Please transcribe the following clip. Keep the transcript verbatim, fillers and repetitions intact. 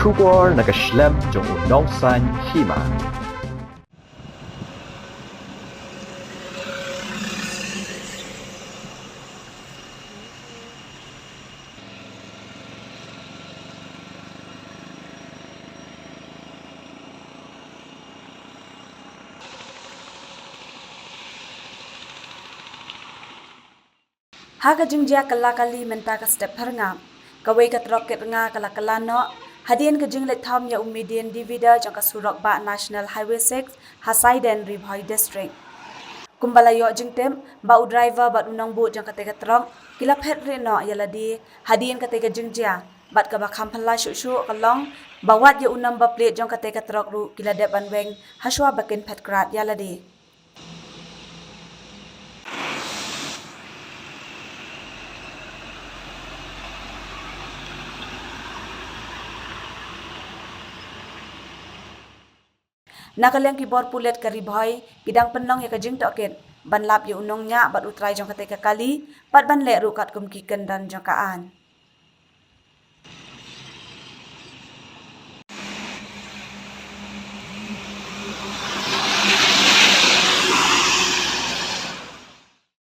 Khubor na ka shlem jong u nongsan hima. Ha ka jingjia kylla kali mynta ka step phyrngap, kawei ka trok kit rnga ka la kylla noh hadien ka jingleit tham ïa u median divider jong ka surok bah National Highway six ha Saiden, Ri Bhoi District. Kumba la ïoh jingtip ba u driver bad u nongbud jong katei ka trok ki la phet rieh noh ïa lade hadien katei ka jingjia, bad kaba kham phylla shuh shuh ka long ba wat ïa u number plate jong katei ka trok ruh ki la dep ban weng hashwa ba kin phet krad ïa lade. Na ka liang ki bor pulit ka Ri Bhoi ki dang pynlong ïa ka jingtohkit ban lap ïa u nongñiah bad u trai jong katei ka kali, bad ban leh ruh katkum ki kyndon jong ka aiñ.